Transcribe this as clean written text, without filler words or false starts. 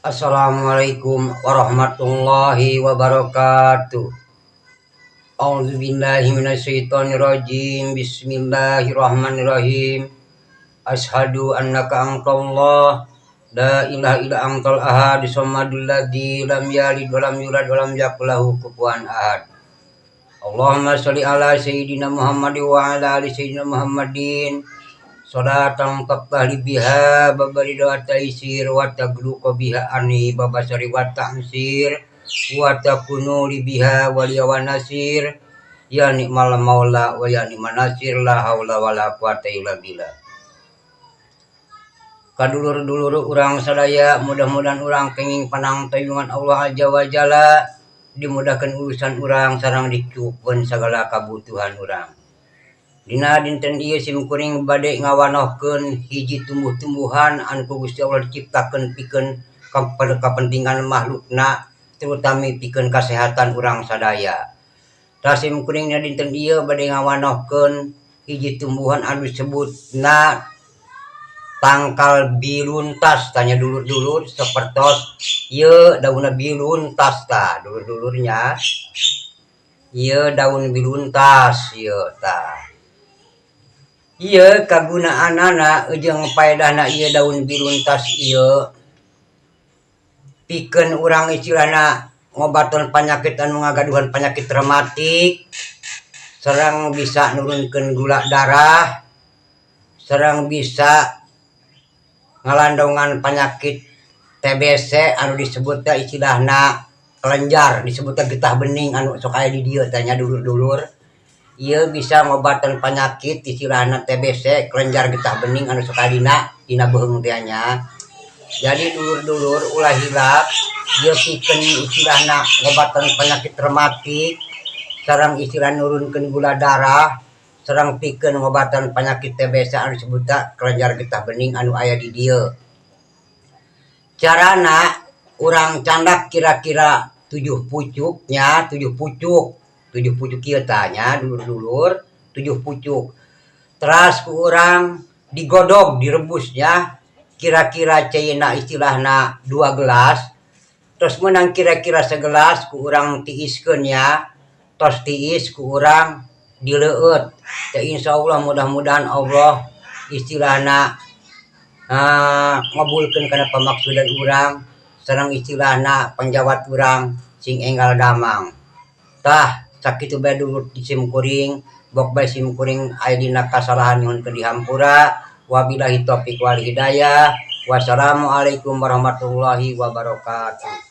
Assalamualaikum warahmatullahi wabarakatuh. A'udzubillahi minasyaitonirrajim. Bismillahirrahmanirrahim. Asyhadu annaka antallah la ilaha illa antal ahad samadul ladzi lam yalid wa lam yulad wa lam yakul lahu kufuwan ahad. Allahumma sholli ala sayyidina Muhammad wa ala ali sayyidina Muhammadin. Sholatan taftahli biha babari wa taisir wa tagluqa biha ani babasari wa ta'sir wa takunu li biha waliya wa nasir ya ni'mal maula wa ya ni'man nasir la haula wala quwata illa billah. Kadulur-dulur urang sadaya, mudah-mudahan urang kenging panangtayungan Allah Azza wa Jalla, dimudahkan urusan urang sareng dicukupkeun sagala kabutuhan urang. Dina dinten ieu sim kuring bade ngawanohkeun hiji tumbuh-tumbuhan anu ku Gusti Allah diciptakeun pikeun kapentingan makhlukna, terutami pikeun kasehatan urang sadaya. Tah, sim kuring dina dinten ieu bade ngawanohkeun hiji tumbuhan anu disebutna tangkal biluntas. Tanya dulur-dulur, sapertos ieu daunna biluntas. Tah, dulur-dulurnya, ieu daun biluntas ieu. Tah, ieu kagunaanana jeung paedahna ieu daun biluntas ieu pikeun urang istilahna ngobatan penyakit anu ngagaduhan penyakit rematik, sareng bisa nurunkeun gula darah, sareng bisa ngalandongan penyakit TBC anu disebut teh istilahna kelenjar, disebut teh getah bening anu sok aya di dieu. Tanya dulur-dulur, ieu bisa ngobatan penyakit istilahna TBC, kelenjar getah bening anu sok aya dina beuheung teh nya. Jadi dulur-dulur, ulah hilap, ieu pikeun istilahna ngobatan penyakit rematik, sareng istilah nurunkeun gula darah, sareng pikeun ngobatan penyakit TBC anu disebutna kelenjar getah bening anu aya di dieu. Carana urang candak kira-kira 7 pucuknya, 7 pucuk, 7 pucuk ieu tah nya, dulur-dulur, 7 pucuk. Teras ku urang digodog, direbus ya, kira-kira caina istilahna 2 gelas, terus menang kira-kira segelas ku urang tiiskeun ya. Tos tiis, ku urang dileueut ya. Insya Allah mudah-mudahan Allah istilahna ngabulkeun kana pamaksudan urang, sareng istilahna panjawat urang sing enggal damang. Tah, sakitu bae dulur ti sim kuring. Bok bae sim kuring aya dina kasalahan, nyuhunkeun dihampura. Wabillahi taufik wal hidayah. Wassalamualaikum warahmatullahi wabarakatuh.